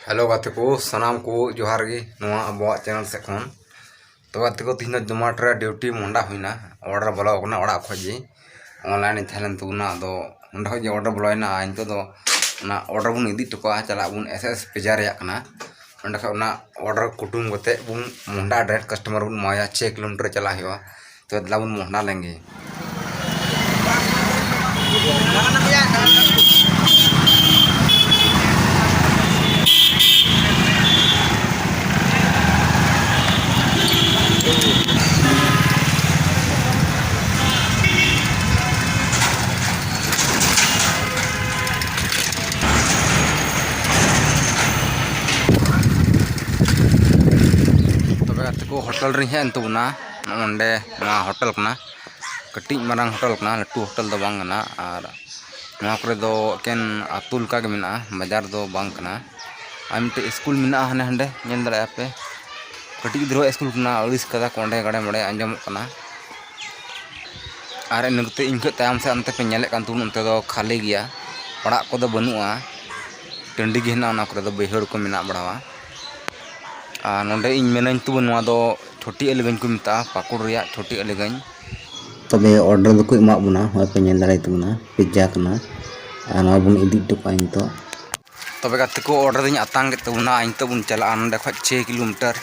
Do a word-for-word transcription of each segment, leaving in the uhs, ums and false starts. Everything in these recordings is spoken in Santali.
ᱦᱮᱞᱳ ᱜᱟᱛᱮ ᱠᱚ, ᱥᱟᱱᱟᱢ ᱠᱚ ᱡᱚᱦᱟᱨ ᱜᱮ ᱱᱚᱣᱟ ᱟᱵᱚᱣᱟᱜ ᱪᱮᱱᱮᱞ ᱥᱮᱫ ᱠᱷᱚᱱ᱾ ᱛᱚ ᱜᱟᱛᱮ ᱠᱚ, ᱛᱤᱦᱤᱧ ᱫᱚ ᱡᱚᱢᱟᱴᱳ ᱨᱮ ᱰᱤᱭᱩᱴᱤ ᱢᱚᱦᱰᱟ ᱦᱩᱭᱱᱟ, ᱚᱰᱟᱨ ᱵᱚᱞᱚ ᱟᱠᱟᱱᱟ ᱚᱲᱟᱜ ᱠᱷᱚᱡ ᱜᱮ᱾ ᱚᱱᱞᱟᱭᱤᱱ ᱤᱧ ᱛᱟᱦᱮᱸ ᱞᱮᱱ ᱛᱟᱵᱚᱱᱟ, ᱟᱫᱚ ᱚᱸᱰᱮ ᱠᱷᱚᱡ ᱜᱮ ᱚᱰᱟᱨ ᱵᱚᱞᱚᱭᱮᱱᱟ᱾ ᱟᱨ ᱱᱤᱛᱚᱜ ᱫᱚ ᱚᱱᱟ ᱚᱰᱟᱨ ᱵᱚᱱ ᱤᱫᱤ ᱦᱚᱴᱚ ᱠᱟᱜᱼᱟ, ᱪᱟᱞᱟᱜ ᱵᱚᱱ ᱮᱥ ᱮᱥ ᱯᱤᱡᱽᱡᱟ ᱨᱮᱭᱟᱜ ᱠᱟᱱᱟ᱾ ᱚᱸᱰᱮ ᱠᱷᱚᱡ ᱚᱱᱟ ᱚᱰᱟᱨ ᱠᱩᱴᱩᱢ ᱠᱟᱛᱮ ᱵᱚᱱ ᱢᱚᱦᱰᱟ ᱰᱟᱭᱨᱮᱠᱴ ᱠᱟᱥᱴᱚᱢᱟᱨ ᱵᱚᱱ ᱮᱢᱟᱭᱟ, ᱪᱷᱮ ᱠᱤᱞᱳᱢᱤᱴᱟᱨ ᱪᱟᱞᱟᱜ ᱦᱩᱭᱩᱜᱼᱟ᱾ ᱛᱚ ᱫᱮᱞᱟ ᱵᱚᱱ ᱢᱚᱦᱰᱟ ᱞᱮᱱ ᱜᱮ᱾ ᱛᱚᱵᱮ ᱜᱟᱛᱮ ᱠᱚ, ᱦᱳᱴᱮᱞ ᱨᱤᱧ ᱦᱮᱡ ᱮᱱ ᱛᱟᱵᱚᱱᱟ᱾ ᱱᱚᱜᱼᱚ ᱱᱚᱰᱮ ᱱᱚᱣᱟ ᱦᱳᱴᱮᱞ ᱠᱟᱱᱟ, ᱠᱟᱹᱴᱤᱡ ᱢᱟᱨᱟᱝ ᱦᱳᱴᱮᱞ ᱠᱟᱱᱟ, ᱞᱟᱹᱴᱩ ᱦᱳᱴᱮᱞ ᱫᱚ ᱵᱟᱝ ᱠᱟᱱᱟ᱾ ᱟᱨ ᱱᱚᱣᱟ ᱠᱚᱨᱮ ᱫᱚ ᱮᱠᱮᱱ ᱟᱹᱛᱩ ᱞᱮᱠᱟ ᱜᱮ ᱢᱮᱱᱟᱜᱼᱟ, ᱵᱟᱡᱟᱨ ᱫᱚ ᱵᱟᱝ ᱠᱟᱱᱟ᱾ ᱟᱨ ᱢᱤᱫᱴᱮᱡ ᱥᱠᱩᱞ ᱢᱮᱱᱟᱜᱼᱟ ᱦᱟᱱᱮ ᱦᱟᱸᱰᱮ, ᱧᱮᱞ ᱫᱟᱲᱮᱭᱟᱜᱼᱟ ᱯᱮ, ᱠᱟᱹᱴᱤᱡ ᱜᱤᱫᱽᱨᱟᱹᱣᱟᱜ ᱥᱠᱩᱞ ᱠᱟᱱᱟ, ᱟᱹᱲᱤᱥ ᱠᱟᱫᱟ ᱠᱚ, ᱚᱸᱰᱮ ᱜᱟᱲᱮ ᱢᱚᱲᱮ ᱟᱸᱡᱚᱢᱚᱜ ᱠᱟᱱᱟ᱾ ᱟᱨ ᱤᱱᱟᱹ ᱠᱟᱛᱮ ᱤᱧ ᱠᱷᱚᱡ ᱛᱟᱭᱚᱢ ᱥᱮᱫ ᱚᱱᱛᱮ ᱯᱮ ᱧᱮᱞᱮᱫ ᱠᱟᱱ ᱛᱟᱵᱚᱱ, ᱚᱱᱛᱮ ᱫᱚ ᱠᱷᱟᱹᱞᱤ ᱜᱮᱭᱟ, ᱚᱲᱟᱜ ᱠᱚᱫᱚ ᱵᱟᱹᱱᱩᱜᱼᱟ, ᱴᱟᱺᱰᱤ ᱜᱮ ᱦᱮᱱᱟᱜᱼᱟ᱾ ᱚᱱᱟ ᱠᱚᱨᱮ ᱫᱚ ᱵᱟᱹᱭᱦᱟᱹᱲ ᱠᱚ ᱢᱮᱱᱟᱜ ᱵᱟᱲᱟᱣᱟ᱾ ᱟᱨ ᱱᱚᱰᱮ ᱤᱧ ᱢᱮᱱᱟᱹᱧ ᱛᱟᱵᱚᱱ, ᱱᱚᱣᱟ ᱫᱚ ᱪᱷᱚᱴᱤ ᱟᱹᱞᱤᱜᱟᱹᱧ ᱠᱚ ᱢᱮᱛᱟᱜᱼᱟ, ᱯᱟᱹᱠᱩᱲ ᱨᱮᱭᱟᱜ ᱪᱷᱚᱴᱤ ᱟᱹᱞᱤᱜᱟᱹᱧ᱾ ᱛᱚᱵᱮ ᱚᱰᱟᱨ ᱫᱚᱠᱚ ᱮᱢᱟᱜ ᱵᱚᱱᱟ, ᱱᱚᱜᱼᱚᱭ ᱯᱮ ᱧᱮᱞ ᱫᱟᱲᱮᱭᱟᱜ ᱛᱟᱵᱚᱱᱟ, ᱯᱤᱡᱽᱡᱟ ᱠᱟᱱᱟ᱾ ᱟᱨ ᱱᱚᱣᱟ ᱵᱚᱱ ᱤᱫᱤ ᱦᱚᱴᱚ ᱠᱟᱜᱼᱟ ᱱᱤᱛᱚᱜ᱾ ᱛᱚᱵᱮ ᱜᱟᱛᱮ ᱠᱚ, ᱚᱰᱟᱨ ᱫᱚᱧ ᱟᱛᱟᱝ ᱠᱮᱫ ᱛᱟᱵᱚᱱᱟ᱾ ᱱᱤᱛᱚᱜ ᱵᱚᱱ ᱪᱟᱞᱟᱜᱼᱟ, ᱱᱚᱸᱰᱮ ᱠᱷᱚᱡ ᱪᱷᱮᱭ ᱠᱤᱞᱳᱢᱤᱴᱟᱨ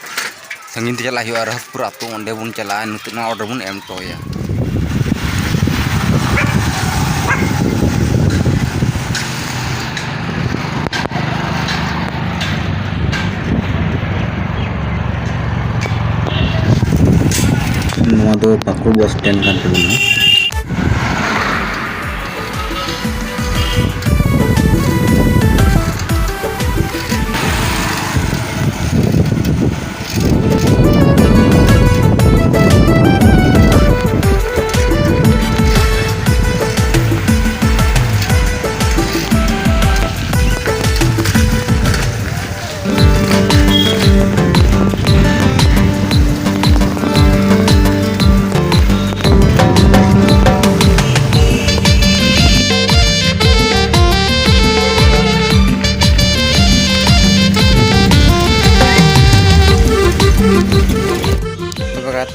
ᱥᱟᱺᱜᱤᱧ ᱛᱮ ᱪᱟᱞᱟᱜ ᱦᱩᱭᱩᱜᱼᱟ, ᱨᱟᱦᱟᱥᱯᱩᱨ ᱟᱹᱛᱩ, ᱚᱸᱰᱮ ᱵᱚᱱ ᱪᱟᱞᱟᱜᱼᱟ᱾ ᱱᱤᱛᱚᱜ ᱱᱚᱣᱟ ᱚᱰᱟᱨ ᱵᱚᱱ ᱮᱢ ᱦᱚᱴᱚ ᱟᱭᱟ᱾ ᱱᱚᱣᱟ ᱫᱚ ᱯᱟᱹᱠᱩᱲ ᱵᱟᱥ ᱥᱴᱮᱱᱰ ᱠᱟᱱ ᱛᱟᱵᱚᱱᱟ᱾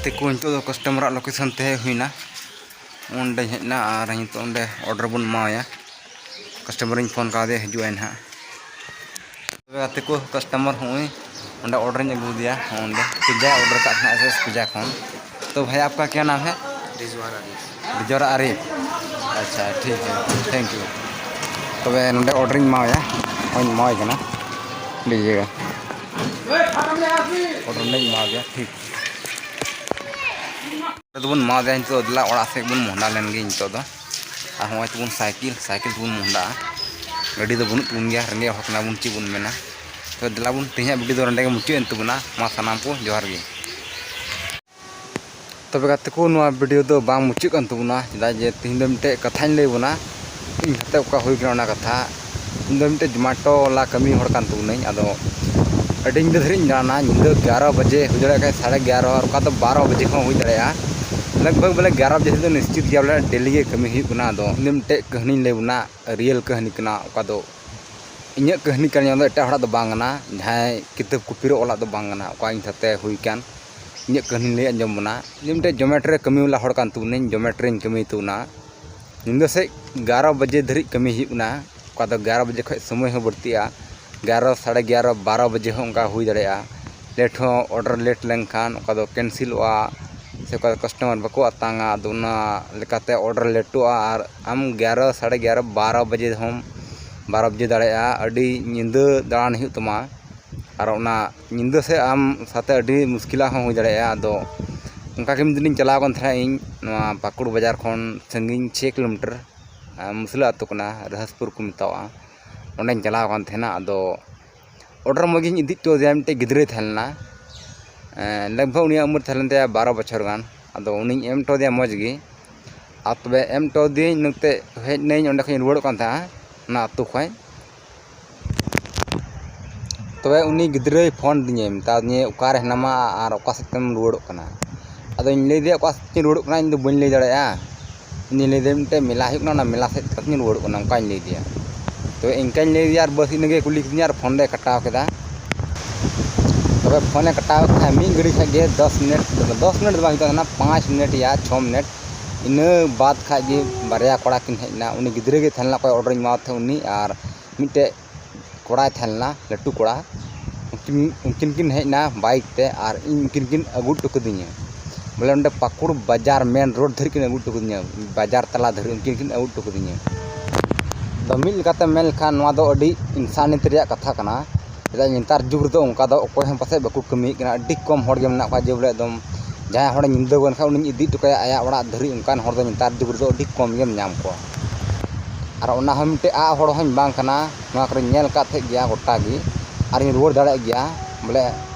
ᱛᱮᱠᱚ ᱱᱤᱛᱚᱜ ᱫᱚ ᱠᱟᱥᱴᱚᱢᱟᱨᱟᱜ ᱞᱳᱠᱮᱥᱚᱱ ᱛᱮ ᱦᱮᱡ ᱦᱩᱭᱱᱟ᱾ ᱚᱸᱰᱮᱧ ᱦᱮᱡ ᱮᱱᱟ ᱟᱨ ᱱᱤᱛᱚᱜ ᱚᱸᱰᱮ ᱚᱰᱟᱨ ᱵᱚᱱ ᱮᱢᱟᱣᱟᱭᱟ᱾ ᱠᱟᱥᱴᱚᱢᱟᱨᱤᱧ ᱯᱷᱳᱱ ᱠᱟᱣᱫᱮᱭᱟ, ᱦᱤᱡᱩᱜ ᱟᱭ ᱱᱟᱦᱟᱜ᱾ ᱛᱚᱵᱮ ᱜᱟᱛᱮ ᱠᱚ, ᱠᱟᱥᱴᱚᱢᱟᱨ ᱦᱚᱸᱜᱼᱚᱭ ᱚᱸᱰᱮ ᱚᱰᱟᱨᱤᱧ ᱟᱹᱜᱩ ᱟᱫᱮᱭᱟ᱾ ᱦᱚᱸ, ᱚᱸᱰᱮ ᱯᱤᱡᱡᱟ ᱚᱰᱟᱨ ᱠᱟᱜ ᱛᱟᱦᱮᱱᱟ ᱮᱥ ᱯᱤᱡᱡᱟ ᱠᱷᱚᱱ᱾ ᱛᱚ ᱵᱷᱟᱭ, ᱟᱯᱠᱟ ᱠᱭᱟ ᱱᱟᱢ ᱦᱮ? ᱨᱤᱡᱣᱟᱱ ᱟᱨᱤᱯ᱾ ᱨᱤᱡᱣᱟᱱ ᱟᱨᱤᱯ᱾ ᱟᱪᱪᱷᱟ, ᱴᱷᱤᱠ ᱜᱮᱭᱟ, ᱛᱷᱮᱝᱠ ᱭᱩ᱾ ᱛᱚᱵᱮ ᱱᱚᱸᱰᱮ ᱚᱰᱟᱨᱤᱧ ᱮᱢᱟᱣᱟᱭᱟ, ᱦᱚᱸᱧ ᱮᱢᱟᱣᱟᱭ ᱠᱟᱱᱟ᱾ ᱞᱤᱡᱤᱭᱮᱜᱟ᱾ ᱚᱰᱟᱨ ᱞᱤᱧ ᱮᱢᱟᱣᱟᱫᱮᱭᱟ, ᱴᱷᱤᱠ᱾ ᱚᱰᱟᱨ ᱫᱚᱵᱚᱱ ᱮᱢᱟᱣᱟᱫᱮᱭᱟ, ᱱᱤᱛᱚᱜ ᱫᱮᱞᱟ ᱚᱲᱟᱜ ᱥᱮᱫ ᱵᱚᱱ ᱢᱚᱦᱰᱟ ᱞᱮᱱ ᱜᱮ ᱱᱤᱛᱚᱜ ᱫᱚ᱾ ᱟᱨ ᱦᱚᱸᱜᱼᱚᱭ ᱛᱟᱵᱚᱱ ᱥᱟᱭᱠᱮᱞ, ᱥᱟᱭᱠᱮᱞ ᱛᱮᱵᱚᱱ ᱢᱚᱦᱰᱟᱜᱼᱟ᱾ ᱜᱟᱹᱰᱤ ᱫᱚ ᱵᱟᱹᱱᱩᱜ ᱛᱟᱵᱚᱱ ᱜᱮᱭᱟ, ᱨᱮᱸᱜᱮᱡ ᱦᱚᱲ ᱠᱟᱱᱟ ᱵᱚᱱ, ᱪᱮᱫ ᱵᱚᱱ ᱢᱮᱱᱟ᱾ ᱛᱚ ᱫᱮᱞᱟ ᱵᱚᱱ, ᱛᱮᱦᱮᱧᱟᱜ ᱵᱷᱤᱰᱤᱭᱳ ᱫᱚ ᱱᱚᱸᱰᱮ ᱜᱮ ᱢᱩᱪᱟᱹᱫ ᱮᱱ ᱛᱟᱵᱚᱱᱟ᱾ ᱢᱟ ᱥᱟᱱᱟᱢ ᱠᱚ ᱡᱚᱦᱟᱨ ᱜᱮ᱾ ᱛᱚᱵᱮ ᱜᱟᱛᱮ ᱠᱚ, ᱱᱚᱣᱟ ᱵᱷᱤᱰᱤᱭᱳ ᱫᱚ ᱵᱟᱝ ᱢᱩᱪᱟᱹᱫ ᱠᱟᱱ ᱛᱟᱵᱚᱱᱟ, ᱪᱮᱫᱟᱜ ᱡᱮ ᱛᱮᱦᱮᱧ ᱫᱚ ᱢᱤᱫᱴᱮᱡ ᱠᱟᱛᱷᱟᱧ ᱞᱟᱹᱭ ᱟᱵᱚᱱᱟ᱾ ᱤᱧ ᱥᱟᱛᱮ ᱚᱠᱟ ᱦᱩᱭ ᱠᱟᱱᱟ ᱚᱱᱟ ᱠᱟᱛᱷᱟ᱾ ᱤᱧ ᱫᱚ ᱢᱤᱫᱴᱮᱡ ᱡᱚᱢᱟᱴᱳ ᱵᱟᱞᱟ ᱠᱟᱹᱢᱤ ᱦᱚᱲ ᱠᱟᱱ ᱛᱟᱵᱚᱱᱟᱹᱧ᱾ ᱟᱫᱚ ᱟᱹᱰᱤ ᱧᱤᱫᱟᱹ ᱫᱷᱟᱹᱨᱤᱡ ᱤᱧ ᱫᱟᱬᱟᱱᱟ, ᱧᱤᱫᱟᱹ ᱮᱜᱟᱨᱚ ᱵᱟᱡᱮ ᱦᱩᱭ ᱫᱟᱲᱮᱭᱟᱜ ᱠᱷᱟᱡ ᱥᱟᱲᱮ ᱮᱜᱟᱨᱚ, ᱟᱨ ᱚᱠᱟ ᱫᱚ ᱵᱟᱨᱚ ᱵᱟᱡᱮ ᱦᱚᱸ ᱦᱩᱭ ᱫᱟᱲᱮᱭᱟᱜᱼᱟ᱾ ᱞᱟᱜᱽ ᱵᱷᱟᱜᱽ ᱵᱚᱞᱮ ᱮᱜᱟᱨᱚ ᱵᱟᱡᱮ ᱫᱷᱟᱹᱨᱤᱡ ᱫᱚ ᱱᱤᱥᱪᱤᱛ ᱜᱮᱭᱟ, ᱵᱚᱞᱮ ᱰᱮᱞᱤ ᱜᱮ ᱠᱟᱹᱢᱤ ᱦᱩᱭᱩᱜ ᱠᱟᱱᱟ᱾ ᱟᱫᱚ ᱤᱧ ᱫᱚ ᱢᱤᱫᱴᱮᱡ ᱠᱟᱹᱦᱱᱤᱧ ᱞᱟᱹᱭ ᱟᱵᱚᱱᱟ, ᱨᱤᱭᱮᱞ ᱠᱟᱹᱦᱱᱤ ᱠᱟᱱᱟ᱾ ᱚᱠᱟ ᱫᱚ ᱤᱧᱟᱹᱜ ᱠᱟᱹᱦᱱᱤ ᱠᱟᱱᱟ, ᱚᱱᱟ ᱫᱚ ᱮᱴᱟᱜ ᱦᱚᱲᱟᱜ ᱫᱚ ᱵᱟᱝ ᱠᱟᱱᱟ, ᱡᱟᱦᱟᱸᱭ ᱠᱤᱛᱟᱹᱵ ᱠᱚᱯᱤ ᱨᱮ ᱚᱞᱟᱜ ᱫᱚ ᱵᱟᱝ ᱠᱟᱱᱟ, ᱚᱠᱟ ᱤᱧ ᱥᱟᱛᱮ ᱦᱩᱭ ᱠᱟᱱ᱾ ᱤᱧᱟᱹᱜ ᱠᱟᱹᱦᱱᱤᱧ ᱞᱟᱹᱭ ᱟᱸᱡᱚᱢ ᱵᱚᱱᱟ᱾ ᱤᱧ ᱢᱤᱫᱴᱮᱡ ᱡᱚᱢᱮᱴᱳ ᱨᱮ ᱠᱟᱹᱢᱤ ᱵᱟᱞᱟ ᱦᱚᱲ ᱠᱟᱱ ᱛᱟᱵᱚᱱᱟᱹᱧ, ᱡᱚᱢᱮᱴᱳ ᱨᱮᱧ ᱠᱟᱹᱢᱤ ᱛᱟᱵᱚᱱᱟ᱾ ᱧᱤᱫᱟᱹ ᱥᱮᱫ ᱮᱜᱟᱨᱚ ᱵᱟᱡᱮ ᱫᱷᱟᱹᱨᱤᱡ ᱠᱟᱹᱢᱤ ᱦᱩᱭᱩᱜ ᱠᱟᱱᱟ᱾ ᱚᱠᱟ ᱫᱚ ᱮᱜᱟᱨᱚ ᱵᱟᱡᱮ ᱠᱷᱚᱡ ᱥᱚᱢᱚᱭ ᱦᱚᱸ ᱵᱟᱹᱲᱛᱤᱜᱼᱟ, ᱮᱜᱟᱨᱚ, ᱥᱟᱲᱮ ᱮᱜᱟᱨᱚ, ᱵᱟᱨᱚ ᱵᱟᱡᱮ ᱦᱚᱸ ᱚᱱᱠᱟ ᱦᱩᱭ ᱫᱟᱲᱮᱭᱟᱜᱼᱟ᱾ ᱞᱮᱴ ᱦᱚᱸ, ᱚᱰᱟᱨ ᱞᱮᱴ ᱞᱮᱱᱠᱷᱟᱱ ᱚᱠᱟ ᱫᱚ ᱠᱮᱱᱥᱮᱞᱚᱜᱼᱟ, ᱥᱮ ᱚᱠᱟ ᱫᱚ ᱠᱟᱥᱴᱚᱢᱟᱨ ᱵᱟᱠᱚ ᱟᱛᱟᱝᱟ, ᱟᱫᱚ ᱚᱱᱟ ᱞᱮᱠᱟᱛᱮ ᱚᱰᱟᱨ ᱞᱮᱴᱚᱜᱼᱟ᱾ ᱟᱨ ᱟᱢ ᱮᱜᱟᱨᱚ, ᱥᱟᱲᱮ ᱮᱜᱟᱨᱚ, ᱵᱟᱨᱚ ᱵᱟᱡᱮ ᱦᱚᱸᱢ, ᱵᱟᱨᱚ ᱵᱟᱡᱮ ᱫᱟᱲᱮᱭᱟᱜᱼᱟ, ᱟᱹᱰᱤ ᱧᱤᱫᱟᱹ ᱫᱟᱬᱟᱱ ᱦᱩᱭᱩᱜ ᱛᱟᱢᱟ᱾ ᱟᱨ ᱚᱱᱟ ᱧᱤᱫᱟᱹ ᱥᱮᱫ ᱟᱢ ᱥᱟᱛᱮ ᱟᱹᱰᱤ ᱢᱩᱥᱠᱤᱞᱟᱜ ᱦᱚᱸ ᱦᱩᱭ ᱫᱟᱲᱮᱭᱟᱜᱼᱟ᱾ ᱟᱫᱚ ᱚᱱᱠᱟ ᱜᱮ ᱢᱤᱫ ᱫᱤᱱᱤᱧ ᱪᱟᱞᱟᱣ ᱟᱠᱟᱱ ᱛᱟᱦᱮᱱᱟ ᱤᱧ ᱱᱚᱣᱟ ᱯᱟᱹᱠᱩᱲ ᱵᱟᱡᱟᱨ ᱠᱷᱚᱱ ᱥᱟᱺᱜᱤᱧ ᱪᱷᱚᱭ ᱠᱤᱞᱳᱢᱤᱴᱟᱨ, ᱟᱨ ᱢᱩᱥᱞᱟᱹ ᱟᱹᱛᱩ ᱠᱟᱱᱟ, ᱨᱟᱦᱟᱥᱯᱩᱨ ᱠᱚ ᱢᱮᱛᱟᱣᱟᱜᱼᱟ᱾ ᱚᱸᱰᱮᱧ ᱪᱟᱞᱟᱣ ᱟᱠᱟᱱ ᱛᱟᱦᱮᱱᱟ᱾ ᱟᱫᱚ ᱚᱰᱟᱨ ᱢᱚᱡᱽ ᱜᱤᱧ ᱤᱫᱤ ᱦᱚᱴᱚ ᱟᱫᱮᱭᱟ, ᱢᱤᱫᱴᱮᱡ ᱜᱤᱫᱽᱨᱟᱹᱭ ᱛᱟᱦᱮᱸ ᱞᱮᱱᱟ᱾ ᱮᱸ, ᱞᱟᱜᱽ ᱵᱷᱟᱜᱽ ᱩᱱᱤᱭᱟᱜ ᱩᱢᱮᱨ ᱛᱟᱦᱮᱸ ᱞᱮᱱ ᱛᱟᱭᱟ ᱵᱟᱨᱚ ᱵᱚᱪᱷᱚᱨ ᱜᱟᱱ᱾ ᱟᱫᱚ ᱩᱱᱤᱧ ᱮᱢ ᱦᱚᱴᱚ ᱟᱫᱮᱭᱟ ᱢᱚᱡᱽ ᱜᱮ᱾ ᱟᱨ ᱛᱚᱵᱮ ᱮᱢ ᱦᱚᱴᱚ ᱟᱫᱮᱭᱟᱹᱧ, ᱱᱚᱛᱮ ᱦᱮᱡ ᱱᱟᱹᱧ, ᱚᱸᱰᱮ ᱠᱷᱚᱱᱤᱧ ᱨᱩᱣᱟᱹᱲᱚᱜ ᱠᱟᱱ ᱛᱟᱦᱮᱸᱜᱼᱟ, ᱚᱱᱟ ᱟᱹᱛᱩ ᱠᱷᱚᱱ᱾ ᱛᱚᱵᱮ ᱩᱱᱤ ᱜᱤᱫᱽᱨᱟᱹᱭ ᱯᱷᱳᱱ ᱟᱹᱫᱤᱧᱟᱭ, ᱢᱮᱛᱟ ᱫᱤᱧᱟᱭ, "ᱚᱠᱟᱨᱮ ᱦᱮᱱᱟᱢᱟ ᱟᱨ ᱚᱠᱟ ᱥᱮᱫ ᱛᱮᱢ ᱨᱩᱣᱟᱹᱲᱚᱜ ᱠᱟᱱᱟ?" ᱟᱫᱚᱧ ᱞᱟᱹᱭ ᱟᱫᱮᱭᱟ, "ᱚᱠᱟ ᱥᱮᱫ ᱛᱤᱧ ᱨᱩᱣᱟᱹᱲᱚᱜ ᱠᱟᱱᱟ, ᱤᱧ ᱫᱚ ᱵᱟᱹᱧ ᱞᱟᱹᱭ ᱫᱟᱲᱮᱭᱟᱜᱼᱟ᱾ ᱤᱧ ᱫᱚᱧ ᱞᱟᱹᱭ ᱫᱟᱲᱮᱭᱟᱜᱼᱟ, ᱢᱤᱫᱴᱮᱡ ᱢᱮᱞᱟ ᱦᱩᱭᱩᱜ ᱠᱟᱱᱟ, ᱚᱱᱟ ᱢᱮᱞᱟ ᱥᱮᱫ ᱠᱟᱛᱮᱧ ᱨᱩᱣᱟᱹᱲᱚᱜ ᱠᱟᱱᱟ", ᱚᱱᱠᱟᱧ ᱞᱟᱹᱭ ᱟᱫᱮᱭᱟ᱾ ᱛᱚᱵᱮ ᱤᱱᱠᱟᱧ ᱞᱟᱹᱭ ᱟᱫᱮᱭᱟ ᱟᱨ ᱵᱟᱥ ᱤᱱᱟᱹᱜᱮ ᱠᱩᱞᱤ ᱠᱤᱫᱤᱧᱟ ᱟᱨ ᱯᱷᱳᱱ ᱫᱚᱭ ᱠᱟᱴᱟᱣ ᱠᱮᱫᱟ᱾ ᱛᱚ ᱯᱷᱳᱱᱮ ᱠᱟᱴᱟᱣ ᱠᱷᱟᱡ ᱢᱤᱫ ᱜᱷᱟᱹᱲᱤ ᱠᱷᱟᱡ ᱜᱮ ᱫᱚᱥ ᱢᱤᱱᱤᱴ, ᱫᱚᱥ ᱢᱤᱱᱤᱴ ᱫᱚ ᱵᱟᱝ ᱦᱩᱭᱩᱜ ᱠᱟᱱ ᱛᱟᱦᱮᱱᱟ, ᱯᱟᱸᱪ ᱢᱤᱱᱤᱴ ᱭᱟ ᱪᱷᱚ ᱢᱤᱱᱤᱴ, ᱤᱱᱟᱹ ᱵᱟᱫᱽ ᱠᱷᱟᱡ ᱜᱮ ᱵᱟᱨᱭᱟ ᱠᱚᱲᱟ ᱠᱤᱱ ᱦᱮᱡ ᱮᱱᱟ᱾ ᱩᱱᱤ ᱜᱤᱫᱽᱨᱟᱹ ᱜᱮ ᱛᱟᱦᱮᱸ ᱞᱮᱱᱟ, ᱚᱠᱚᱭ ᱚᱰᱟᱨᱤᱧ ᱮᱢᱟᱣᱟᱫ ᱛᱟᱦᱮᱸᱫ ᱩᱱᱤ, ᱟᱨ ᱢᱤᱫᱴᱮᱡ ᱠᱚᱲᱟᱭ ᱛᱟᱦᱮᱸ ᱞᱮᱱᱟ, ᱞᱟᱹᱴᱩ ᱠᱚᱲᱟ᱾ ᱩᱱᱠᱤᱱ, ᱩᱱᱠᱤᱱ ᱠᱤᱱ ᱦᱮᱡ ᱮᱱᱟ ᱵᱟᱭᱤᱠ ᱛᱮ ᱟᱨ ᱤᱧ, ᱩᱱᱠᱤᱱ ᱠᱤᱱ ᱟᱹᱜᱩ ᱦᱚᱴᱚ ᱠᱟᱹᱫᱤᱧᱟ᱾ ᱵᱚᱞᱮ ᱚᱸᱰᱮ ᱯᱟᱹᱠᱩᱲ ᱵᱟᱡᱟᱨ ᱢᱮᱱ ᱨᱳᱰ ᱫᱷᱟᱹᱨᱤᱡ ᱠᱤᱱ ᱟᱹᱜᱩ ᱦᱚᱴᱚ ᱠᱟᱹᱫᱤᱧᱟ, ᱵᱟᱡᱟᱨ ᱛᱟᱞᱟ ᱫᱷᱟᱹᱨᱤᱡ ᱩᱱᱠᱤᱱ ᱠᱤᱱ ᱟᱹᱜᱩ ᱦᱚᱴᱚ ᱠᱟᱹᱫᱤᱧᱟ᱾ ᱫᱚ ᱢᱤᱫ ᱞᱮᱠᱟᱛᱮ ᱢᱮᱱ ᱞᱮᱠᱷᱟᱱ ᱱᱚᱣᱟ ᱫᱚ ᱟᱹᱰᱤ ᱤᱱᱥᱟᱱᱤᱭᱚᱛ ᱨᱮᱭᱟᱜ ᱠᱟᱛᱷᱟ ᱠᱟᱱᱟ᱾ ᱪᱮᱫᱟᱜ ᱱᱮᱛᱟᱨ ᱡᱩᱜᱽ ᱨᱮᱫᱚ ᱚᱱᱠᱟ ᱫᱚ ᱚᱠᱚᱭ ᱦᱚᱸ ᱯᱟᱥᱮᱡ ᱵᱟᱠᱚ ᱠᱟᱹᱢᱤᱭᱮᱫ ᱠᱟᱱᱟ᱾ ᱟᱹᱰᱤ ᱠᱚᱢ ᱦᱚᱲ ᱜᱮ ᱢᱮᱱᱟᱜ ᱠᱚᱣᱟ ᱡᱮ ᱵᱚᱞᱮ ᱮᱠᱫᱚᱢ ᱡᱟᱦᱟᱸᱭ ᱦᱚᱲᱮ ᱧᱤᱫᱟᱹ ᱟᱠᱟᱱ ᱠᱷᱟᱱ ᱩᱱᱤᱧ ᱤᱫᱤ ᱦᱚᱴᱚ ᱠᱟᱭᱟ ᱟᱭᱟᱜ ᱚᱲᱟᱜ ᱫᱷᱟᱹᱨᱤᱡ, ᱚᱱᱠᱟᱱ ᱦᱚᱲ ᱫᱚ ᱱᱮᱛᱟᱨ ᱡᱩᱜᱽ ᱨᱮᱫᱚ ᱟᱹᱰᱤ ᱠᱚᱢ ᱜᱮᱢ ᱧᱟᱢ ᱠᱚᱣᱟ᱾ ᱟᱨ ᱚᱱᱟ ᱦᱚᱸ ᱢᱤᱫᱴᱮᱡ ᱟᱜ ᱦᱚᱲ ᱦᱚᱸᱧ ᱵᱟᱝ ᱠᱟᱱᱟ, ᱱᱚᱣᱟ ᱠᱚᱨᱮᱧ ᱧᱮᱞ ᱟᱠᱟᱫ ᱛᱟᱦᱮᱸᱫ ᱜᱮᱭᱟ ᱜᱚᱴᱟ ᱜᱮ, ᱟᱨᱤᱧ ᱨᱩᱣᱟᱹᱲ ᱫᱟᱲᱮᱭᱟᱜ ᱜᱮᱭᱟ᱾ ᱵᱚᱞᱮ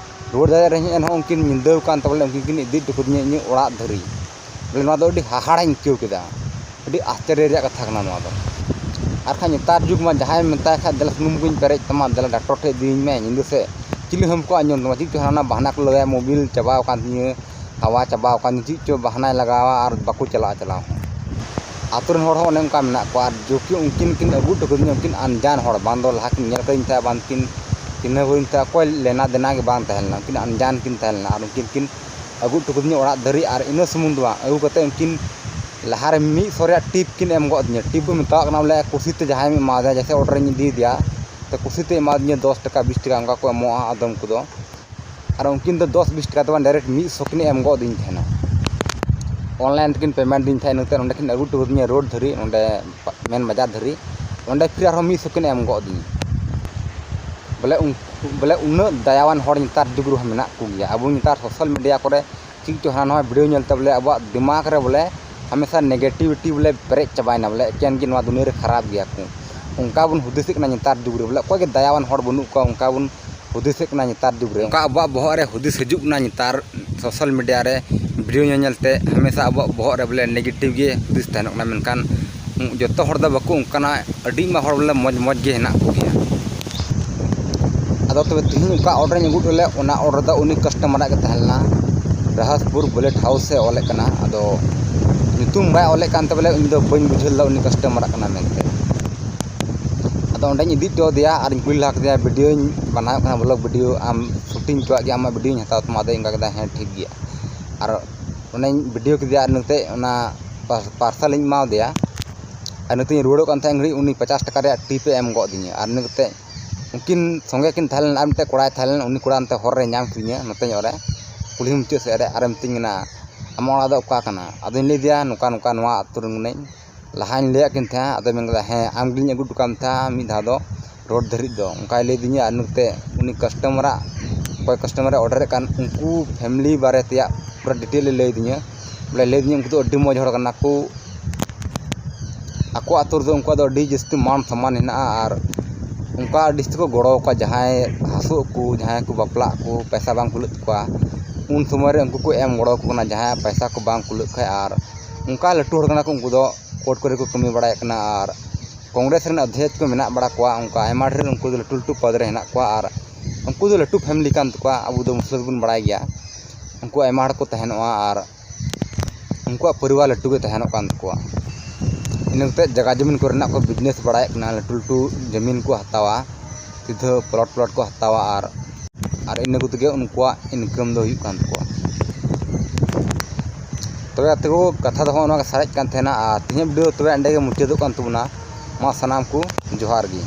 ᱨᱩᱣᱟᱹᱲ ᱫᱟᱲᱮᱭᱟᱜ ᱨᱮᱦᱚᱸᱧ, ᱮᱱᱦᱚᱸ ᱩᱱᱠᱤᱱ ᱧᱤᱫᱟᱹ ᱟᱠᱟᱱ ᱛᱮ ᱵᱚᱞᱮ ᱩᱱᱠᱤᱱ ᱠᱤᱱ ᱤᱫᱤ ᱦᱚᱴᱚ ᱠᱟᱹᱫᱤᱧᱟ ᱤᱧᱟᱹᱜ ᱚᱲᱟᱜ ᱫᱷᱟᱹᱨᱤᱡ᱾ ᱵᱚᱞᱮ ᱱᱚᱣᱟ ᱫᱚ ᱟᱹᱰᱤ ᱦᱟᱦᱟᱲᱟᱧ ᱟᱹᱭᱠᱟᱹᱣ ᱠᱮᱫᱟ, ᱟᱹᱰᱤ ᱟᱥᱪᱚᱨᱡᱚ ᱨᱮᱭᱟᱜ ᱠᱟᱛᱷᱟ ᱠᱟᱱᱟ ᱱᱚᱣᱟ ᱫᱚ᱾ ᱟᱨ ᱠᱷᱟᱡ ᱱᱮᱛᱟᱨ ᱡᱩᱜᱽ ᱢᱟ ᱡᱟᱦᱟᱸᱭᱮᱢ ᱢᱮᱛᱟᱭ ᱠᱷᱟᱡ, "ᱫᱮᱞᱟ ᱥᱩᱱᱩᱢ ᱠᱚᱧ ᱯᱮᱨᱮᱡ ᱛᱟᱢᱟ, ᱫᱮᱞᱟ ᱰᱟᱠᱴᱚᱨ ᱴᱷᱮᱡ ᱤᱫᱤᱭᱤᱧ ᱢᱮ ᱧᱤᱫᱟᱹ ᱥᱮᱫ", ᱪᱤᱞᱤ ᱦᱚᱸ ᱵᱟᱠᱚ ᱟᱸᱡᱚᱢ ᱛᱟᱢᱟ᱾ ᱪᱮᱫ ᱪᱚ ᱦᱟᱱᱟ ᱵᱟᱦᱟᱱᱟ ᱠᱚ ᱞᱟᱜᱟᱣᱟ, ᱢᱳᱵᱤᱞ ᱪᱟᱵᱟᱣ ᱟᱠᱟᱱ ᱛᱤᱧᱟᱹ, ᱦᱟᱣᱟ ᱪᱟᱵᱟᱣ ᱟᱠᱟᱱ ᱛᱤᱧᱟᱹ, ᱪᱮᱫ ᱪᱚ ᱵᱟᱦᱟᱱᱟᱭ ᱞᱟᱜᱟᱣᱟ ᱟᱨ ᱵᱟᱠᱚ ᱪᱟᱞᱟᱜᱼᱟ ᱪᱟᱞᱟᱣ ᱦᱚᱸ᱾ ᱟᱛᱳ ᱨᱮᱱ ᱦᱚᱲ ᱦᱚᱸ ᱚᱱᱮ ᱚᱱᱠᱟ ᱢᱮᱱᱟᱜ ᱠᱚᱣᱟ᱾ ᱟᱨ ᱡᱚᱠᱷᱚᱱ ᱩᱱᱠᱤᱱ ᱠᱤᱱ ᱟᱹᱜᱩ ᱦᱚᱴᱚ ᱠᱟᱹᱫᱤᱧᱟ, ᱩᱱᱠᱤᱱ ᱟᱱᱡᱟᱱ ᱦᱚᱲ, ᱵᱟᱝ ᱫᱚ ᱞᱟᱦᱟ ᱠᱤᱱ ᱧᱮᱞ ᱠᱟᱹᱫᱤᱧ ᱛᱟᱦᱮᱸᱫ, ᱵᱟᱝ ᱠᱤᱱ ᱪᱤᱱᱦᱟᱹᱣ ᱠᱟᱹᱫᱤᱧ ᱛᱟᱦᱮᱸᱫ, ᱚᱠᱚᱭ ᱞᱮᱱᱟ ᱫᱮᱱᱟ ᱜᱮ ᱵᱟᱝ ᱛᱟᱦᱮᱸ ᱞᱮᱱᱟ᱾ ᱩᱱᱠᱤᱱ ᱟᱱᱡᱟᱱ ᱠᱤᱱ ᱛᱟᱦᱮᱸ ᱞᱮᱱᱟ ᱟᱨ ᱩᱱᱠᱤᱱ ᱠᱤᱱ ᱟᱹᱜᱩ ᱦᱚᱴᱚ ᱠᱟᱹᱫᱤᱧᱟ ᱚᱲᱟᱜ ᱫᱷᱟᱹᱨᱤᱡ᱾ ᱟᱨ ᱤᱱᱟᱹ ᱥᱩᱢᱩᱝ ᱫᱚ ᱵᱟᱝ, ᱟᱹᱜᱩ ᱠᱟᱛᱮᱫ ᱩᱱᱠᱤᱱ ᱞᱟᱦᱟᱨᱮ ᱢᱤᱫ ᱥᱚ ᱨᱮᱭᱟᱜ ᱴᱤᱯ ᱠᱤᱱ ᱮᱢ ᱜᱚᱫ ᱟᱹᱫᱤᱧᱟ᱾ ᱴᱤᱯ ᱵᱚ ᱢᱮᱛᱟᱜ ᱠᱟᱱᱟ ᱵᱚᱞᱮ ᱠᱩᱥᱤᱛᱮ ᱡᱟᱦᱟᱸᱭᱮᱢ ᱮᱢᱟᱫᱮᱭᱟ, ᱡᱮᱭᱥᱮ ᱚᱰᱟᱨᱤᱧ ᱤᱫᱤᱭᱟᱫᱮᱭᱟ, ᱛᱚ ᱠᱩᱥᱤᱛᱮ ᱮᱢᱟᱫᱤᱧᱟ ᱫᱚᱥ ᱴᱟᱠᱟ, ᱵᱤᱥ ᱴᱟᱠᱟ ᱚᱱᱠᱟ ᱠᱚ ᱮᱢᱚᱜᱼᱟ ᱟᱫᱚᱢ ᱠᱚᱫᱚ᱾ ᱟᱨ ᱩᱱᱠᱤᱱ ᱫᱚ ᱫᱚᱥ ᱵᱤᱥ ᱴᱟᱠᱟ ᱫᱚ ᱵᱟᱝ, ᱰᱟᱭᱨᱮᱠᱴ ᱢᱤᱫ ᱥᱚ ᱠᱤᱱ ᱮᱢ ᱜᱚᱫ ᱟᱹᱫᱤᱧ ᱛᱟᱦᱮᱱᱟ᱾ ᱚᱱᱞᱟᱭᱤᱱ ᱛᱮᱠᱤᱱ ᱯᱮᱢᱮᱱᱴ ᱟᱹᱫᱤᱧ ᱛᱟᱦᱮᱸᱫ, ᱤᱱᱟᱹ ᱠᱟᱛᱮᱫ ᱱᱚᱸᱰᱮ ᱠᱤᱱ ᱟᱹᱜᱩ ᱦᱚᱴᱚ ᱠᱟᱹᱫᱤᱧᱟ ᱨᱳᱰ ᱫᱷᱟᱹᱨᱤᱡ, ᱱᱚᱸᱰᱮ ᱢᱮᱱ ᱵᱟᱡᱟᱨ ᱫᱷᱟᱹᱨᱤᱡ᱾ ᱚᱸᱰᱮ ᱯᱷᱤᱨ ᱟᱨᱦᱚᱸ ᱢᱤᱫ ᱥᱚ ᱠᱤᱱ ᱮᱢ ᱜᱚᱫ ᱟᱹᱫᱤᱧᱟ᱾ ᱵᱚᱞᱮ ᱩᱱ-, ᱵᱚᱞᱮ ᱩᱱᱟᱹᱜ ᱫᱟᱭᱟᱣᱟᱱ ᱦᱚᱲ ᱱᱮᱛᱟᱨ ᱡᱩᱜᱽ ᱨᱮᱦᱚᱸ ᱢᱮᱱᱟᱜ ᱠᱚᱜᱮᱭᱟ᱾ ᱟᱵᱚ ᱱᱮᱛᱟᱨ ᱥᱳᱥᱟᱞ ᱢᱤᱰᱤᱭᱟ ᱠᱚᱨᱮ ᱪᱮᱫ ᱪᱚ ᱦᱟᱱᱟ ᱱᱚᱣᱟ ᱵᱷᱤᱰᱤᱭᱳ ᱧᱮᱞᱛᱮ ᱵᱚᱞᱮ ᱟᱵᱚᱣᱟᱜ ᱫᱤᱢᱟᱜᱽ ᱨᱮ ᱵᱚᱞᱮ ᱦᱟᱢᱮᱥᱟ ᱱᱮᱜᱮᱴᱤᱵᱷᱤᱴᱤ ᱵᱚᱞᱮ ᱯᱮᱨᱮᱡ ᱪᱟᱵᱟᱭᱮᱱᱟ, ᱵᱚᱞᱮ ᱮᱠᱮᱱ ᱜᱮ ᱱᱚᱣᱟ ᱫᱩᱱᱤᱭᱟᱹ ᱨᱮ ᱠᱷᱟᱨᱟᱯ ᱜᱮᱭᱟ ᱠᱚ, ᱚᱱᱠᱟ ᱵᱚᱱ ᱦᱩᱫᱤᱥᱮᱫ ᱠᱟᱱᱟ ᱱᱮᱛᱟᱨ ᱡᱩᱜᱽ ᱨᱮ᱾ ᱵᱚᱞᱮ ᱚᱠᱚᱭ ᱜᱮ ᱫᱟᱭᱟᱣᱟᱱ ᱦᱚᱲ ᱵᱟᱹᱱᱩᱜ ᱠᱚᱣᱟ, ᱚᱱᱠᱟ ᱵᱚᱱ ᱦᱩᱫᱤᱥᱮᱫ ᱠᱟᱱᱟ ᱱᱮᱛᱟᱨ ᱡᱩᱜᱽ ᱨᱮ᱾ ᱚᱱᱠᱟ ᱟᱵᱚᱣᱟᱜ ᱵᱚᱦᱚᱜ ᱨᱮ ᱦᱩᱫᱤᱥ ᱦᱤᱡᱩᱜ ᱠᱟᱱᱟ ᱱᱮᱛᱟᱨ ᱥᱳᱥᱟᱞ ᱢᱤᱰᱤᱭᱟ ᱨᱮ ᱵᱷᱤᱰᱤᱭᱳ ᱧᱮᱞ ᱧᱮᱞ ᱛᱮ, ᱦᱟᱢᱮᱥᱟ ᱟᱵᱚᱣᱟᱜ ᱵᱚᱦᱚᱜ ᱨᱮ ᱵᱚᱞᱮ ᱱᱮᱜᱮᱴᱤᱵᱷ ᱜᱮ ᱦᱩᱫᱤᱥ ᱛᱟᱦᱮᱱᱚᱜ ᱠᱟᱱᱟ᱾ ᱢᱮᱱᱠᱷᱟᱱ ᱡᱚᱛᱚ ᱦᱚᱲ ᱫᱚ ᱵᱟᱠᱚ ᱚᱱᱠᱟᱱᱟ, ᱟᱹᱰᱤ ᱟᱭᱢᱟ ᱦᱚᱲ ᱵᱚᱞᱮ ᱢᱚᱡᱽ ᱢᱚᱡᱽ ᱜᱮ ᱦᱮᱱᱟᱜ ᱠᱚᱜᱮᱭᱟ᱾ ᱟᱫᱚ ᱛᱚᱵᱮ ᱛᱮᱦᱮᱧ ᱚᱠᱟ ᱚᱰᱟᱨᱤᱧ ᱟᱹᱜᱩ ᱦᱚᱴᱚ ᱞᱮᱫ, ᱚᱱᱟ ᱚᱰᱟᱨ ᱫᱚ ᱩᱱᱤ ᱠᱟᱥᱴᱚᱢᱟᱨᱟᱜ ᱜᱮ ᱛᱟᱦᱮᱸ ᱞᱮᱱᱟ, ᱨᱟᱦᱟᱥᱯᱩᱨ ᱵᱩᱞᱮᱴ ᱦᱟᱣᱩᱥ ᱮ ᱚᱞᱮᱫ ᱠᱟᱱᱟ᱾ ᱟᱫᱚ ᱧᱩᱛᱩᱢ ᱵᱟᱭ ᱚᱞᱮᱫ ᱠᱟᱱᱛᱮ ᱵᱚᱞᱮ ᱤᱧ ᱫᱚ ᱵᱟᱹᱧ ᱵᱩᱡᱷᱟᱹᱣ ᱞᱮᱫᱟ ᱩᱱᱤ ᱠᱟᱥᱴᱚᱢᱟᱨᱟᱜ ᱠᱟᱱᱟ ᱢᱮᱱᱛᱮ᱾ ᱛᱚ ᱚᱸᱰᱮᱧ ᱤᱫᱤ ᱦᱚᱴᱚ ᱟᱫᱮᱭᱟ ᱟᱨᱤᱧ ᱠᱩᱞᱤ ᱞᱟᱦᱟ ᱠᱮᱫᱮᱭᱟ, "ᱵᱷᱤᱰᱤᱭᱳᱧ ᱵᱮᱱᱟᱣᱮᱫ ᱠᱟᱱᱟ, ᱵᱷᱞᱚᱜᱽ ᱵᱷᱤᱰᱤᱭᱳ, ᱟᱢ ᱥᱩᱴᱤᱝ ᱦᱚᱪᱚᱣᱟᱜ ᱜᱮᱭᱟ, ᱟᱢᱟᱜ ᱵᱷᱤᱰᱤᱭᱳᱧ ᱦᱟᱛᱟᱣ ᱛᱟᱢᱟ?" ᱟᱫᱚᱭ ᱚᱱᱠᱟ ᱠᱮᱫᱟ, "ᱦᱮᱸ, ᱴᱷᱤᱠ ᱜᱮᱭᱟ᱾" ᱟᱨ ᱚᱱᱮᱧ ᱵᱷᱤᱰᱤᱭᱳ ᱠᱮᱫᱮᱭᱟ ᱟᱨ ᱱᱚᱛᱮ ᱚᱱᱟ ᱯᱟᱨ-, ᱯᱟᱨᱥᱟᱞᱤᱧ ᱮᱢᱟᱣᱟᱫᱮᱭᱟ᱾ ᱟᱨ ᱱᱚᱛᱮᱧ ᱨᱩᱣᱟᱹᱲᱚᱜ ᱠᱟᱱ ᱛᱟᱦᱮᱸᱫ, ᱩᱱᱤ ᱯᱚᱪᱟᱥ ᱴᱟᱠᱟ ᱨᱮᱭᱟᱜ ᱴᱤᱯ ᱮ ᱮᱢ ᱜᱚᱫ ᱟᱹᱫᱤᱧᱟ᱾ ᱟᱨ ᱤᱱᱟᱹ ᱠᱟᱛᱮ ᱩᱱᱠᱤᱱ ᱥᱚᱸᱜᱮ ᱠᱤᱱ ᱛᱟᱦᱮᱸ ᱞᱮᱱᱟ, ᱟᱨ ᱢᱤᱫᱴᱮᱱ ᱠᱚᱲᱟᱭ ᱛᱟᱦᱮᱸ ᱞᱮᱱᱟ, ᱩᱱᱤ ᱠᱚᱲᱟ ᱱᱚᱛᱮ ᱦᱚᱨ ᱨᱮ ᱧᱟᱢ ᱠᱤᱫᱤᱧᱟ, ᱱᱚᱛᱮ ᱧᱚᱜ ᱨᱮ, ᱠᱩᱞᱦᱤ ᱢᱩᱪᱟᱹᱫ ᱥᱮᱫ ᱨᱮ, ᱟᱨᱮ ᱢᱤᱛᱟᱹᱧ ᱠᱟᱱᱟ, "ᱟᱢᱟᱜ ᱚᱲᱟᱜ ᱫᱚ ᱚᱠᱟ ᱠᱟᱱᱟ?" ᱟᱫᱚᱧ ᱞᱟᱹᱭ ᱟᱫᱮᱭᱟ, "ᱱᱚᱝᱠᱟ ᱱᱚᱝᱠᱟ ᱱᱚᱣᱟ ᱟᱹᱛᱩ ᱨᱮᱱ ᱠᱟᱹᱱᱟᱹᱧ, ᱞᱟᱦᱟᱧ ᱞᱟᱹᱭᱟᱫ ᱠᱤᱱ ᱛᱟᱦᱮᱸᱫ, ᱟᱫᱚᱭ ᱢᱮᱱ ᱠᱮᱫᱟ, 'ᱦᱮᱸ, ᱟᱢ ᱜᱮᱞᱤᱧ ᱟᱹᱜᱩ ᱦᱚᱴᱚ ᱠᱟᱜ ᱢᱮ ᱛᱟᱦᱮᱸᱫ ᱢᱤᱫ ᱫᱷᱟᱣ ᱫᱚ ᱨᱳᱰ ᱫᱷᱟᱹᱨᱤᱡ ᱫᱚ,'" ᱚᱱᱠᱟᱭ ᱞᱟᱹᱭ ᱟᱹᱫᱤᱧᱟ᱾ ᱟᱨ ᱱᱚᱛᱮ ᱩᱱᱤ ᱠᱟᱥᱴᱚᱢᱟᱨᱟᱜ, ᱚᱠᱚᱭ ᱠᱟᱥᱴᱚᱢᱟᱨᱮ ᱚᱰᱟᱨᱮᱫ ᱠᱟᱱ, ᱩᱱᱠᱩ ᱯᱷᱮᱢᱮᱞᱤ ᱵᱟᱨᱮ ᱛᱮᱭᱟᱜ ᱯᱩᱨᱟᱹ ᱰᱤᱴᱮᱞ ᱮ ᱞᱟᱹᱭ ᱟᱹᱫᱤᱧᱟ᱾ ᱵᱚᱞᱮ, ᱞᱟᱹᱭ ᱟᱹᱫᱤᱧᱟ, ᱩᱱᱠᱩ ᱫᱚ ᱟᱹᱰᱤ ᱢᱚᱡᱽ ᱦᱚᱲ ᱠᱟᱱᱟ ᱠᱚ, ᱟᱠᱚ ᱟᱹᱛᱩ ᱨᱮᱫᱚ ᱩᱱᱠᱩᱣᱟᱜ ᱫᱚ ᱟᱹᱰᱤ ᱡᱟᱹᱥᱛᱤ ᱢᱟᱱ ᱥᱚᱱᱢᱟᱱ ᱦᱮᱱᱟᱜᱼᱟ᱾ ᱟᱨ ᱚᱱᱠᱟ ᱟᱹᱰᱤ ᱡᱟᱹᱥᱛᱤ ᱠᱚ ᱜᱚᱲᱚ ᱟᱠᱚᱣᱟ, ᱡᱟᱦᱟᱸᱭ ᱦᱟᱹᱥᱩᱜ ᱟᱠᱚ, ᱡᱟᱦᱟᱸᱭ ᱠᱚ ᱵᱟᱯᱞᱟᱜ ᱟᱠᱚ, ᱯᱚᱭᱥᱟ ᱵᱟᱝ ᱠᱩᱞᱟᱹᱜ ᱛᱟᱠᱚᱣᱟ, ᱩᱱ ᱥᱚᱢᱚᱭ ᱨᱮ ᱩᱱᱠᱩ ᱠᱚ ᱮᱢ ᱜᱚᱲᱚ ᱟᱠᱚ ᱠᱟᱱᱟ, ᱡᱟᱦᱟᱸᱭᱟᱜ ᱯᱚᱭᱥᱟ ᱠᱚ ᱵᱟᱝ ᱠᱩᱞᱟᱹᱜ ᱠᱷᱟᱡ᱾ ᱟᱨ ᱚᱱᱠᱟ ᱞᱟᱹᱴᱩ ᱦᱚᱲ ᱠᱟᱱᱟ ᱠᱚ, ᱩᱱᱠᱩ ᱫᱚ ᱠᱳᱨᱴ ᱠᱚᱨᱮ ᱠᱚ ᱠᱟᱹᱢᱤ ᱵᱟᱲᱟᱭᱮᱫ ᱠᱟᱱᱟ᱾ ᱟᱨ ᱠᱚᱝᱜᱨᱮᱥ ᱨᱮᱱ ᱚᱫᱷᱭᱚᱠ ᱠᱚ ᱢᱮᱱᱟᱜ ᱵᱟᱲᱟ ᱠᱚᱣᱟ, ᱚᱱᱠᱟ ᱟᱭᱢᱟ ᱰᱷᱮᱨ ᱩᱱᱠᱩ ᱫᱚ ᱞᱟᱹᱴᱩ ᱞᱟᱹᱴᱩ ᱯᱚᱫᱽ ᱨᱮ ᱦᱮᱱᱟᱜ ᱠᱚᱣᱟ᱾ ᱟᱨ ᱩᱱᱠᱩ ᱫᱚ ᱞᱟᱹᱴᱩ ᱯᱷᱮᱢᱮᱞᱤ ᱠᱟᱱ ᱛᱟᱠᱚᱣᱟ, ᱟᱵᱚ ᱫᱚ ᱢᱩᱥᱞᱟᱹ ᱫᱚᱵᱚᱱ ᱵᱟᱲᱟᱭ ᱜᱮᱭᱟ, ᱩᱱᱠᱩ ᱟᱭᱢᱟ ᱦᱚᱲ ᱠᱚ ᱛᱟᱦᱮᱱᱚᱜᱼᱟ᱾ ᱟᱨ ᱩᱱᱠᱩᱣᱟᱜ ᱯᱚᱨᱤᱵᱟᱨ ᱞᱟᱹᱴᱩ ᱜᱮ ᱛᱟᱦᱮᱱᱚᱜ ᱠᱟᱱ ᱛᱟᱠᱚᱣᱟ᱾ ᱤᱱᱟᱹ ᱠᱟᱛᱮ ᱡᱟᱭᱜᱟ ᱡᱚᱢᱤᱱ ᱠᱚᱨᱮᱱᱟᱜ ᱠᱚ ᱵᱤᱡᱽᱱᱮᱥ ᱵᱟᱲᱟᱭᱮᱫ ᱠᱟᱱᱟ, ᱞᱟᱹᱴᱩ ᱞᱟᱹᱴᱩ ᱡᱚᱢᱤᱱ ᱠᱚ ᱦᱟᱛᱟᱣᱟ, ᱥᱤᱫᱷᱟᱹ ᱯᱞᱚᱴ ᱯᱞᱚᱴ ᱠᱚ ᱦᱟᱛᱟᱣᱟ᱾ ᱟᱨ, ᱟᱨ ᱤᱱᱟᱹ ᱠᱚᱛᱮ ᱜᱮ ᱩᱱᱠᱩᱣᱟᱜ ᱤᱱᱠᱟᱢ ᱫᱚ ᱦᱩᱭᱩᱜ ᱠᱟᱱ ᱛᱟᱠᱚᱣᱟ᱾ ᱛᱚᱵᱮ ᱜᱟᱛᱮ ᱠᱚ, ᱠᱟᱛᱷᱟ ᱫᱚ ᱦᱚᱸᱜᱼᱚ ᱱᱚᱣᱟ ᱜᱮ ᱥᱟᱨᱮᱡ ᱠᱟᱱ ᱛᱟᱦᱮᱱᱟ᱾ ᱟᱨ ᱛᱮᱦᱮᱧᱟᱜ ᱵᱷᱤᱰᱤᱭᱳ ᱛᱚᱵᱮ ᱮᱸᱰᱮ ᱜᱮ ᱢᱩᱪᱟᱹᱫᱚᱜ ᱠᱟᱱ ᱛᱟᱵᱚᱱᱟ᱾ ᱢᱟ ᱥᱟᱱᱟᱢ ᱠᱚ ᱡᱚᱦᱟᱨ ᱜᱮ᱾